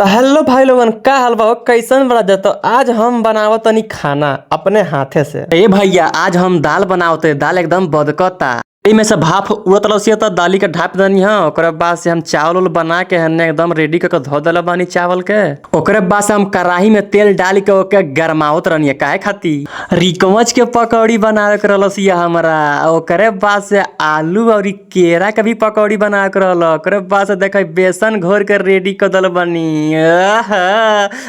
तो हेलो भाई लोगन, का हाल बा? कैसन बड़ा जा? तो आज हम बनावत तनी खाना अपने हाथे से। ए भैया, आज हम दाल बनावते, दाल एकदम बदकता, एमे से भाप उड़त रसिया त दाली के ढाप दनी ह। ओकरे बाद से हम चावल उल बना के हन्ने एकदम रेडी करके धो देले बानी चावल के। ओकरे बाद से हम कढ़ाई में तेल डाल के ओके गरमावत रहनी, काहे खाती रिकवच के पकौड़ी बनावे के रहलसिया हमरा। ओकरे बाद से आलू और केरा के भी पकौड़ी बनावे के रहल। ओकरे बाद से देखै बेसन घोर के रेडी कर देले बानी। आहा,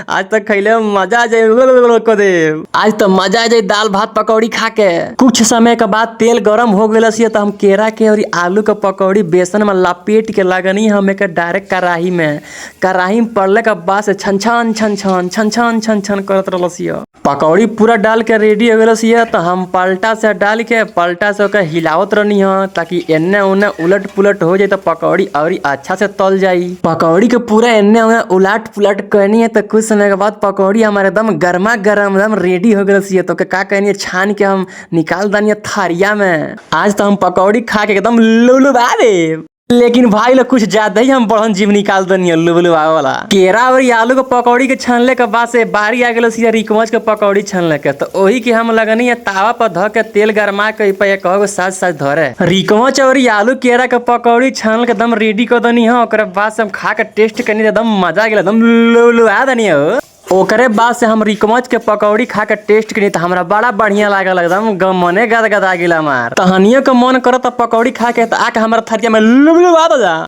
आज तक खइले में मजा आ जाई क देब। आज तो मजा आ जाई दाल भात पकौड़ी खा के। कुछ समय के बाद तेल गरम हो गेलसिया त हम केरा के और आलू के पकौड़ी बेसन में लपेट के लगनी हम एक डायरेक्ट कढ़ाई में। कढ़ाई में पड़ले के बाद से छन छन छन छन छन छन छन छन करत रहलसिया। पकौड़ी पूरा डाल के रेडी हो गेलसिया त हम पलटा से डाल के पलटा से ओके हिलावत रहनी ह, ताकि एन्ने ओन्ने उलट पुलट हो जाए त पकौड़ी और अच्छा से तल जाई। पकौड़ी के पूरा एन्ने ओन्ने उलट पुलट करनी है त कुछ समय के बाद पकौड़ी हमारे एकदम गर्मा गर्म एकदम रेडी हो गेलसिया। तो का कहनी है, छान के हम निकाल दनी थारिया में। आज तो हम पकौड़ी खा के एकदम लुलुबा देब। लेकिन भाई लोग कुछ ज्यादा ही हम बढ़न जीव निकाल दनी लुबलुबा वाला। केरा और आलू के पकौड़ी के छानले के बाद से बारी आ गेल रिकवच के पकौड़ी छानले के, तो ओही के हम लगनी है तावा पर धो के तेल गरमा के पे एक साथ साथ धरे रिकवच और आलू केरा के पकौड़ी छानल के एकदम रेडी कर दनी है। ओकरे बाद से हम खा के टेस्ट करनी एकदम मजा आ गेल, एकदम लुलुआ दनी हो। ओकरे बाद से हम रिकमच के पकौड़ी खा के टेस्ट करी त हमरा बड़ा बढ़िया लागल, एकदम मने गदगदा गेल हमार। तहनियो के मन करत पकौड़ी खा के त आके हमरा थरिया में लुबलुबा जा।